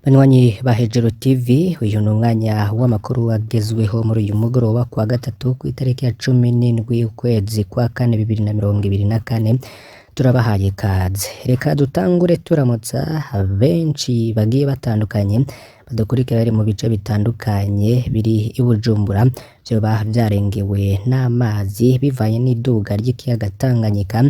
Banywanyi ba Hejuru TV, uyu ni umwanya w'amakuru agezweho muri uyu mugoroba kuwa gatatu kw'itariki ya 17 ukwezi kwa kane 2024. Turabahaye ikaze. Reka dutangure turamutsa benshi bagiye batandukanye badukurikira bari mu bice bitandukanye biri i Bujumbura, vyoba vyarengewe n'amazi bivanye n'iduga ry'ikiyaga Tanganyika,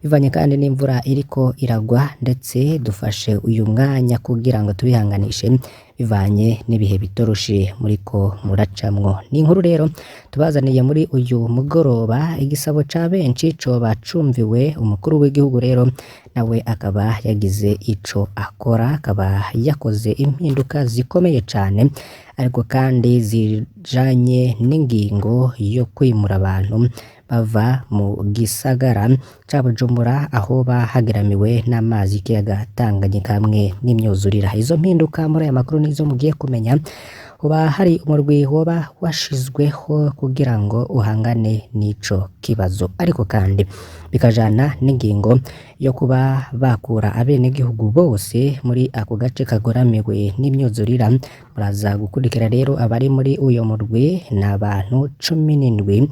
bivanye kandi n'imvura iriko iragwa, ndetse dufashe uyu mwanya kugira ngo tubihanganishe bivanye n'ibihe bitoroshe muriko muracamwo. Ni inkuru rero tubazaniye muri uyu mugoroba. Igisabo ca benshi coba cumviwe, umukuru w'igihugu rero nawe akaba yagize ico akora, akaba yakoze impinduka zikomeye cane, ariko kandi zijanye n'ingingo yo kwimura abantu bava mu gisagara ca Bujumbura aho bahageramiwe n'amazi y'ikiyaga Tanganyika hamwe n'imyuzurira. Izo mpinduka muri aya makuru nizo mugiye kumenya. Hoba hari umurwi woba washizweho kugira ngo uhangane n'ico kibazo, ariko kandi bikajana n'ingingo yo kuba bakura abenegihugu bose muri ako gace kagoramiwe n'imyuzurira. Muraza gukurikira rero abari muri uyo murwi ni abantu 17.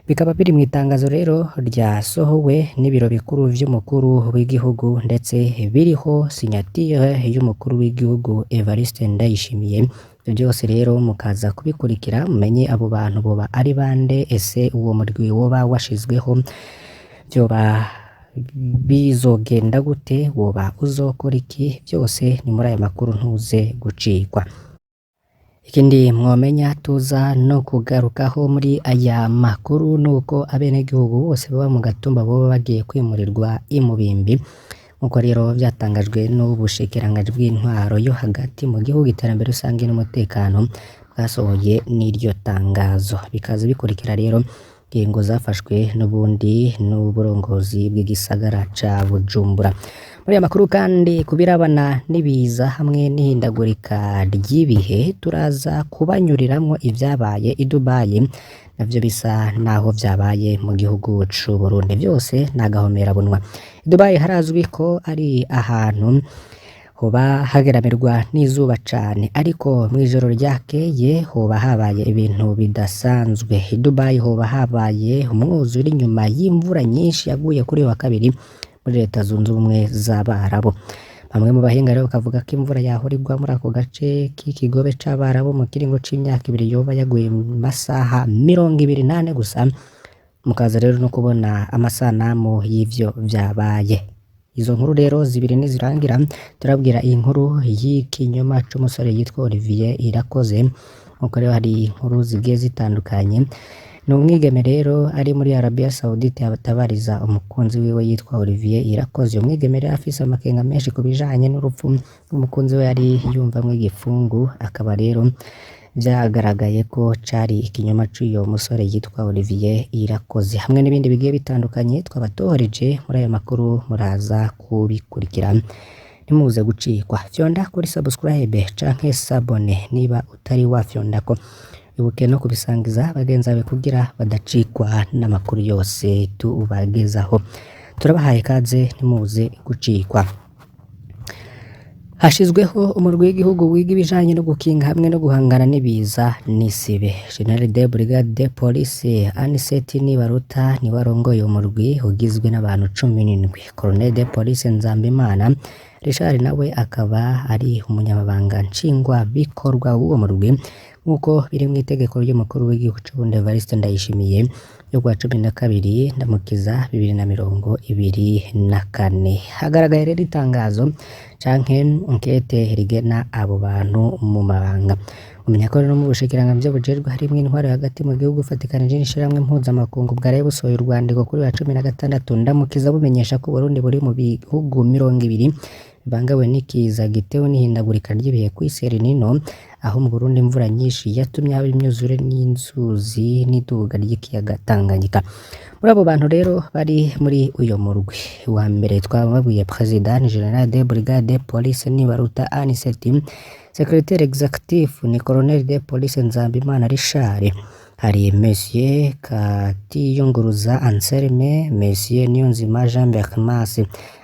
Bikaba biri mw'itangazo rero ryasohowe n'ibiro bikuru vy'umukuru w'igihugu, ndetse biriho signature y'umukuru w'igihugu Evariste Ndayishimiye. Ivyo vyose rero mukaza kubikurikira mumenye abo bantu boba ari bande, ese uwo murwi woba washizweho vyoba bizogenda gute, woba uzokora iki? Vyose ni muri aya makuru, ntuze gucikwa. Ikindi mwomenya tuza no kugarukaho muri aya makuru nuko abenegihugu bose baba mu Gatumba boba bagiye kwimurirwa i Mubimbi, nkuko rero vyatangajwe n'ubushikiranganji bw'intwaro yo hagati mu gihugu, iterambere rusangi n'umutekano, bwasohoye n'iryo tangazo. Bikaza bikurikira rero ingingo zafashwe n'ubundi n'uburongozi bw'igisagara ca Bujumbura. Muri aya makuru kandi, kubirabana n'ibiza hamwe n'ihindagurika ry'ibihe, turaza kubanyuriramwo ivyabaye i Dubai navyo bisa naho vyabaye mu gihugu c'u Burundi. Vyose ni agahomerabunwa. I Dubai harazwi ko ari ahantu hoba hageramirwa n'izuba cane, ariko mw'ijoro ryakeye hoba habaye ibintu bidasanzwe. I Dubai hoba habaye umwuzure inyuma y'imvura nyinshi yaguye kuri uyu wa kabiri muri Leta Zunze Ubumwe z'Abarabu. Bamwe mu bahinga rero bakavuga ko imvura yahora igwa muri ako gace k'ikigobe c'Abarabu mu kiringo c'imyaka 2 yoba yaguye mu masaha 24 gusa. Mukaza rero no kubona amasanamu y'ivyo vyabaye. Izo nkuru rero zibiri nizirangira, turabwira inkuru y'ikinyoma c'umusore yitwa Olivier Irakoze. Nkuko rero hari inkuru zigiye zitandukanye. Ni umwigeme rero ari muri Arabia Saudite atabariza umukunzi wiwe yitwa Olivier Irakoze. Uyu mwigeme rero afise amakenga menshi ku bijanye n'urupfu rw'umukunzi we yari yumvamwo igifungu, akaba rero vyagaragaye ko cari ikinyoma c'uyo musore yitwa Olivier Irakoze, hamwe n'ibindi bigiye bitandukanye twabatohoreje muri aya makuru. Muraza kubikurikira, ntimuze gucikwa. Fyonda kuri subscribe canke s'abonner niba utari wafyondako, ibuke no kubisangiza bagenzi bawe kugira badacikwa n'amakuru yose tubagezaho. Turabahaye ikaze, ntimuze gucikwa. Hashizweho umurwi w'igihugu wiga ibijanye no gukinga hamwe no guhangana n'ibiza n'isibe. General de Brigade de Police Anicet Nibaruta niwe arongoye umurwi ugizwe n'abantu 17. Colonel de Police Nzambimana Richard nawe akaba ari umunyamabanga nshingwabikorwa w'uwo murwi, nk'uko biri mw'itegeko ry'umukuru w'igihugu c'Uburundi Evariste Ndayishimiye ryo kuwa 12 Ndamukiza 2024. Hagaragaye rero itangazo canke inkete rigena abo bantu mu mabanga. Umenya ko rero mu bushikiranganji bujejwe harimwo intwaro hagati mu gihugu ufatikanije n'ishirahamwe mpuzamakungu bwaraye busohoye urwandiko kuri wa 16 Ndamukiza, bumenyesha ko Uburundi buri mu bihugu 20 bibangawe n'ikiza gitewe n'ihindagurika ry'ibihe kw'isi El Nino, aho mu Burundi imvura nyinshi yatumye haba imyuzure n'inzuzi n'iduga ry'ikiyaga Tanganyika. Muri abo bantu rero bari muri uyo murwi wa mbere twababwiye, President General de Brigade de Police Nibaruta Anicet, Secrétaire exécutif ni Colonel de Police Nzambimana Richard. Hari Monsieur Katiyunguruza Anselme, Monsieur Niyonzima Jean Berchmas,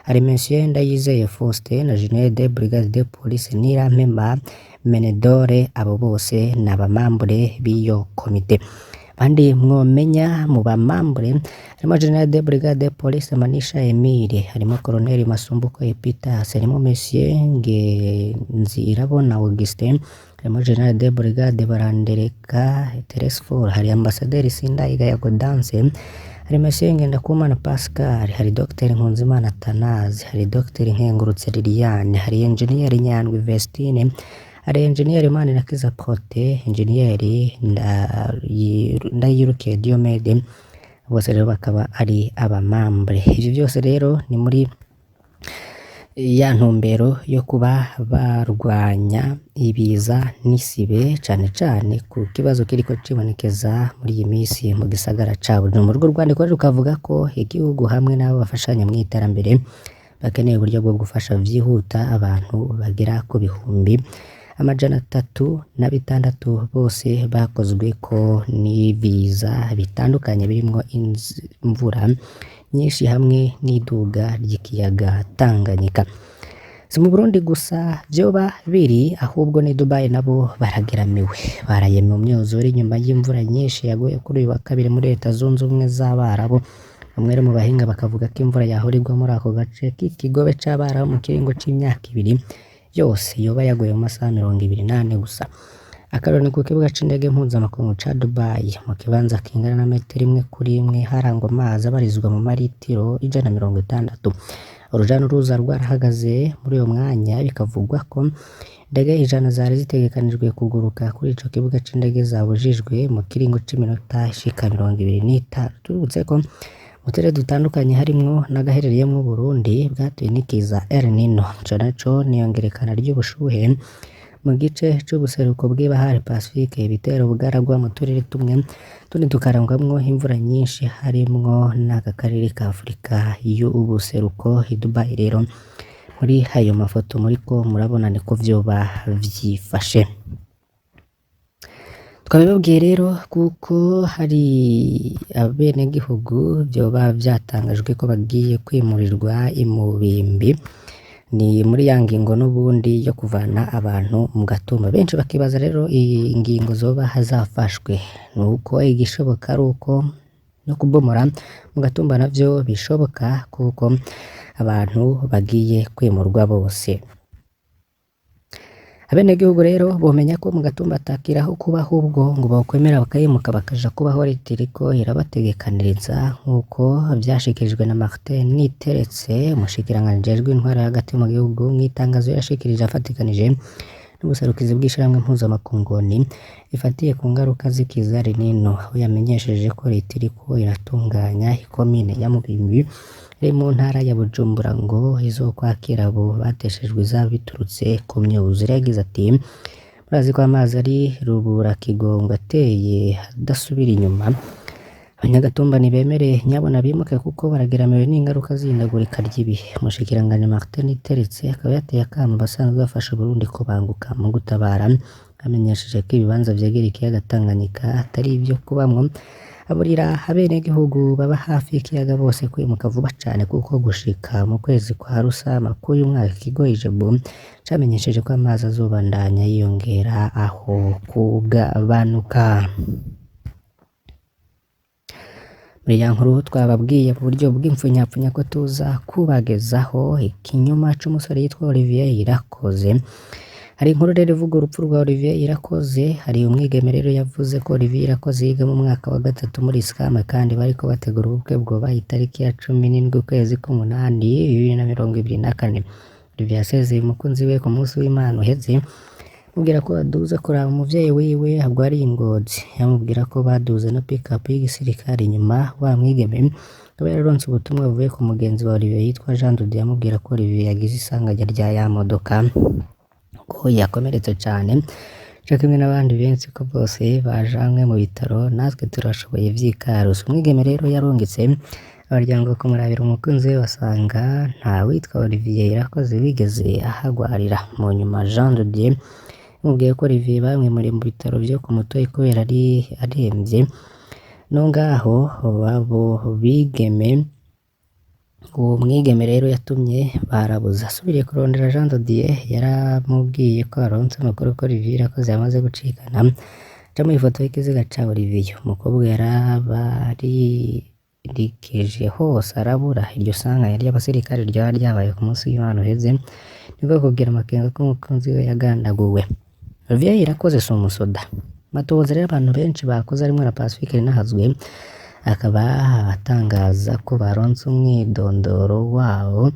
hari Monsieur Ndayizeye Faustin na General de Brigade de Police Nirampema Menedore, abo bose ni abamambure b'iyo komite. Bandi mwomenya mu bamambure harimo General de Brigade de Police Manisha Emile, harimo Colonel Masumbuko Epitas, harimo Monsieur Ngenzirabona Augustin, harimo General de Brigade Barandereka Telesphore, hari Ambasaderi Sindayigaya Gaudence, hari Monsieur Ngendakumana Pascal, hari Dr Nkunzimana Athanase, hari Dr Nkengurutse Liliane, hari Engineer Nyandwi Vestine, hari Engineer Manirakiza Protais, Engineer Ndayirukiye Diomede, bose rero bakaba ari abamambure. Ivyo byose rero ni muri ya ntumbero yo kuba barwanya ibiza n'isibe cane cane ku kibazo kiriko cibonekeza muri iyi misi mu gisagara ca Bujumbura. Urwo rwandiko rero rukavuga ko igihugu hamwe n'abo bafashanya mw'iterambere bakeneye uburyo bwo gufasha vyihuta abantu bagera ku 306,000 bose bakozweko n'ibiza bitandukanye birimwo imvura nyinshi hamwe n'iduga ry'ikiyaga Tanganyika. Si mu Burundi gusa vyoba biri, ahubwo n'i Dubai nabo barageramiwe, baraye mu myuzure inyuma y'imvura nyinshi yaguye kuri uyu wa kabiri muri Leta Zunze Ubumwe z'Abarabu. Bamwe rero mu bahinga bakavuga ko imvura yahora igwa muri ako gace k'ikigobe c'Abarabu mu kiringo c'imyaka 2 yose yoba yaguye mu masaha 24 gusa. Akarorero ni ku kibuga c'indege mpuzamakungu ca Dubai, mu kibanza kingana na metero 1 kuri 1 harangwa amazi abarizwa mu maritiro 160. Uruja n'uruza rwarahagaze muri uyo mwanya, bikavugwa ko indege 100 zari zitegekanijwe kuguruka kuri ico kibuga c'indege zabujijwe mu kiringo c'iminota ishika 25. Tubibutse ko mu turere dutandukanye harimwo n'agaherereyemwo Uburundi bwatuye n'ikiza El Nino, ico naco n'iyongerekana ry'ubushuhe mu gice c'ubuseruko bw'ibahari Pacifique, ibitera ubugaragwa mu turere tumwe, utundi tukarangwamwo imvura nyinshi harimwo n'aka karere ka Afurika y'ubuseruko. I Dubai rero muri ayo mafoto muriko murabona niko vyoba vyifashe. Twabibabwiye rero kuko hari abenegihugu vyoba vyatangajwe ko bagiye kwimurirwa i Mubimbi, ni muri ya ngingo n'ubundi yo kuvana abantu mu gatumba. Benshi bakibaza rero iyi ngingo zoba zafashwe, nuko igishoboka ari uko no kubomora mu gatumba navyo bishoboka kuko abantu bagiye kwimurwa bose. Abenegihugu rero bomenya ko mu gatumba atakiraho kuba, ahubwo ngo bokwemera bakayimuka bakaja kubaho leta iriko irabategekaniriza, nk'uko vyashikirijwe na Martin Niteretse, umushikiranganji ajejwe intwaro hagati mu gihugu, mw'itangazo yashikirije afatikanije n'ubuserukizi bw'ishirahamwe mpuzamakungu ONU rifatiye ku ngaruka z'ikiza El Nino, aho yamenyesheje ko leta iriko iratunganya ikomine ya Mubimbi iri mu ntara ya Bujumbura ngo izokwakira abo bateshejwe izabo biturutse ku myuzure. Yagize ati: "Murazi ko amazi ari ruburakigongo ateye adasubira inyuma, abanyagatumba ntibemere nyabuna bimuke kuko barageramiwe n'ingaruka z'ihindagurika ry'ibihe." Umushikiranganji Martin Niteretse akaba yateye akamo abasanzwe bafasha Uburundi kubanguka mu gutabara, amenyesheje ko ibibanza vyegereye ikiyaga Tanganyika atari ivyo kubamwo, aburira abenegihugu baba hafi y'ikiyaga bose kwimuka vuba cane kuko gushika mu kwezi kwa Rusama k'uyu mwaka ikigo IJEBU camenyesheje ko amazi azobandanya yiyongera aho kugabanuka. Muri ya nkuru twababwiye mu buryo bw'impfunyapfunya ko tuza kubagezaho ikinyoma c'umusore yitwa Olivier Irakoze. Hari inkuru rero ivuga urupfu rwa Olivier Irakoze. Hari umwigeme rero yavuze ko Olivier Irakoze yiga mu mwaka wa 3 muri ISCAM kandi bariko bategura ubukwe bwoba itariki ya 17 ukwezi k'umunani 2024. Olivier yasezeye umukunzi we ku munsi w'Imana uheze, amubwira ko aduze kuraba umuvyeyi wiwe agwariye i Ngozi. Yamubwira ko baduze na pick-up y'igisirikare. Inyuma wa mwigeme akaba yararonse ubutumwa buvuye ku mugenzi wa Olivier yitwa Jean Dudu, yamubwira ko Olivier yagize isanganya rya ya modoka, ko yakomeretse cane co kimwe n'abandi benshi, ko bose bajanwe mu bitaro, natwe turashoboye vy'ikaruse. Umwigeme rero yarungitse abaryango kumurabira umukunzi we, basanga nta witwa Olivier Irakoze wigeze ahagwarira. Mu nyuma Jean Dudu Bamubwiye ko Olivier bamwimuriye mu bitaro vyo ku Mutoyi kubera ari aremvye. No ngaho abo bigeme, uwo mwigeme rero yatumye barabuze. Asubiriye kurondera Jean de Dieu, yaramubwiye ko aronse amakuru ko Olivier Irakoze yamaze gucikana. Aca ifoto y'ikiziga ca Olivier. Umukobwa yarabarindikije hose arabura. Iryo sanganya ry'abasirikare ryaba ryabaye ku munsi w'Imana uheze, niko kugira amakenga ko umukunzi we yagandaguwe. Olivier Irakoze si umusoda. Amatohoza rero abantu benshi bakoze harimwo na Pacifique Ninahazwe, akaba atangaza ko baronse umwidondoro wabo.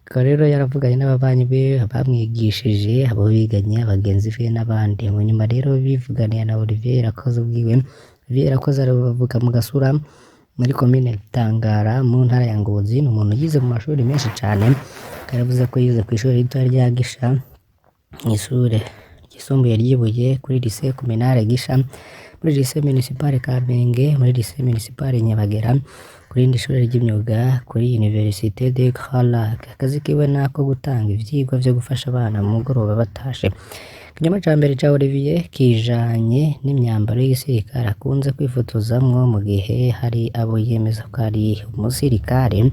Akaba rero yaravuganye n'ababanyi be, abamwigishije, abo biganye, abagenzi be n'abandi. Mu nyuma rero bivuganiye na Olivier Irakoze ubwiwe. Olivier Irakoze aravuka mu Gasura muri komine Tangara mu ntara ya Ngozi. Ni umuntu yize mu mashuri menshi cane. Akaba yaravuze ko yize kw'ishure ritoya rya Gisha, mw'ishure ryisumbuye ry'Ibuye, kuri lycée communale Gisha, muri lycée municipale Kamenge, muri lycée municipale Nyabagera, kuri rindi shure ry'imyuga, kuri Université de Grand Lac. Akazi kiwe nako gutanga ivyigwa vyo gufasha abana mu mugoroba batashe. Ikinyoma ca mbere ca Olivier kijanye n'imyambaro y'igisirikare akunze kwifotozamwo mu gihe hari abo yemeza ko ari umusirikare.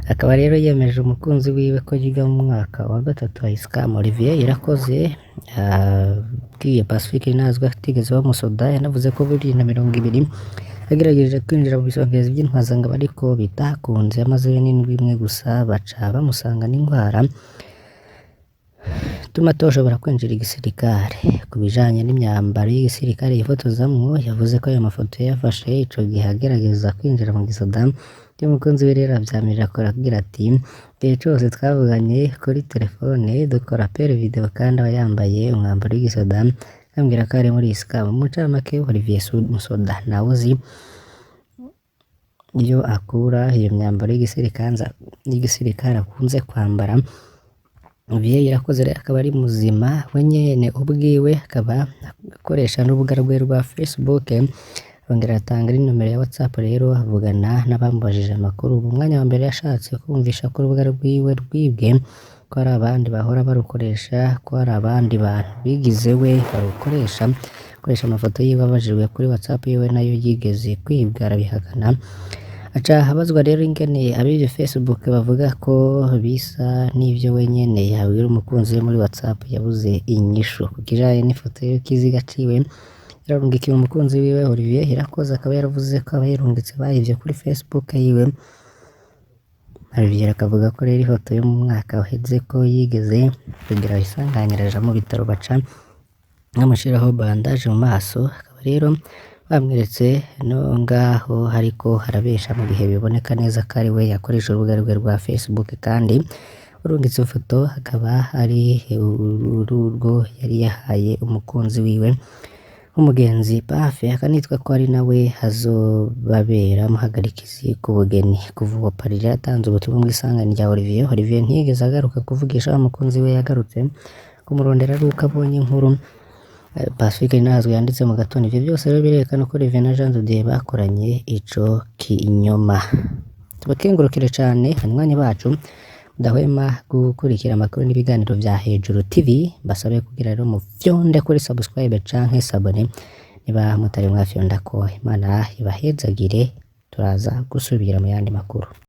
Akaba rero yemeje umukunzi wiwe ko yiga mu mwaka wa gatatu wa ISCAM. Olivier Irakoze abwiye Pacifique Ninahazwe atigeze aba umusoda. Yanavuze ko 2020 yagerageje kwinjira mu bisongerezi vy'intwazangabo ariko bitakunze. Yamazeyo n'indwi imwe gusa baca bamusanga n'ingwara ituma atoshobora kwinjira igisirikare. Ku bijanye n'imyambaro y'igisirikare yifotozamwo, yavuze ko ayo mafoto yayafashe ico gihe agerageza kwinjira mu gisoda. Umukunzi we rero avyamirira kure agira ati: "Igihe cose twavuganye kuri telefone dukora appel video kandi aba yambaye umwambaro w'igisoda, ambwira ko ari muri ISCAM." Mu ncamake, Olivier si umusoda, ntawuzi iyo akura iyo myambaro y'igisirikare akunze kwambara. Olivier Irakoze rero akaba ari muzima we nyene ubwiwe, akaba akoresha n'urubuga rwe rwa Facebook, arongera aratanga n'inomero ya WhatsApp, rero avugana n'abamubajije amakuru. Mu mwanya wa mbere yashatse kumvisha ko urubuga rwiwe rwibwe, ko hari abandi bahora barukoresha, ko hari abandi bantu bigize we barukoresha, akoresha amafoto yiwe. Abajijwe kuri WhatsApp yiwe nayo yigeze kwibwa, arabihakana. Aca abazwa rero ingene abivye Facebook bavuga ko bisa n'ivyo we nyene yabwira umukunzi we muri WhatsApp, yabuze inyishu. Ku kijanye n'ifoto y'ikiziga ciwe yararungikiye umukunzi wiwe, Olivier Irakoze akaba yaravuze ko abayirungitse bayivye kuri Facebook yiwe. Olivier akavuga ko rero ifoto yo mu mwaka uheze ko yigeze kugira isanganya araja mu bitaro, baca bamushiraho bandage mu maso, akaba rero bamweretse no ngaho hariko harabesha mu gihe biboneka neza ko ari we yakoresha urubuga rwe rwa Facebook, kandi urungitse ifoto akaba ari urwo yari yahaye umukunzi wiwe w'umugenzi Pafe, akanitwa ko ari nawe azobabera muhagarikizi ku bugeni. Kuva uwo Parire yatanze ubutumwa bw'isanganya rya Olivier, Olivier ntiyigeze agaruka kuvugisha wa mukunzi we. Yagarutse kumurondera ari uko abonye inkuru Pacifique Ninahazwe yanditse mu gatondo. Ivyo byose rero birerekana ko Olivier na Jean de Dieu bakoranye ico kinyoma. Tubakengurukire cane banywanyi bacu mudahwema gukurikira amakuru n'ibiganiro vya Hejuru TV. Mbasabe kugira rero mufyonde kuri subscribe canke s'abonner niba mutari mwafyondako. Imana ibahezagire, turaza gusubira mu yandi makuru.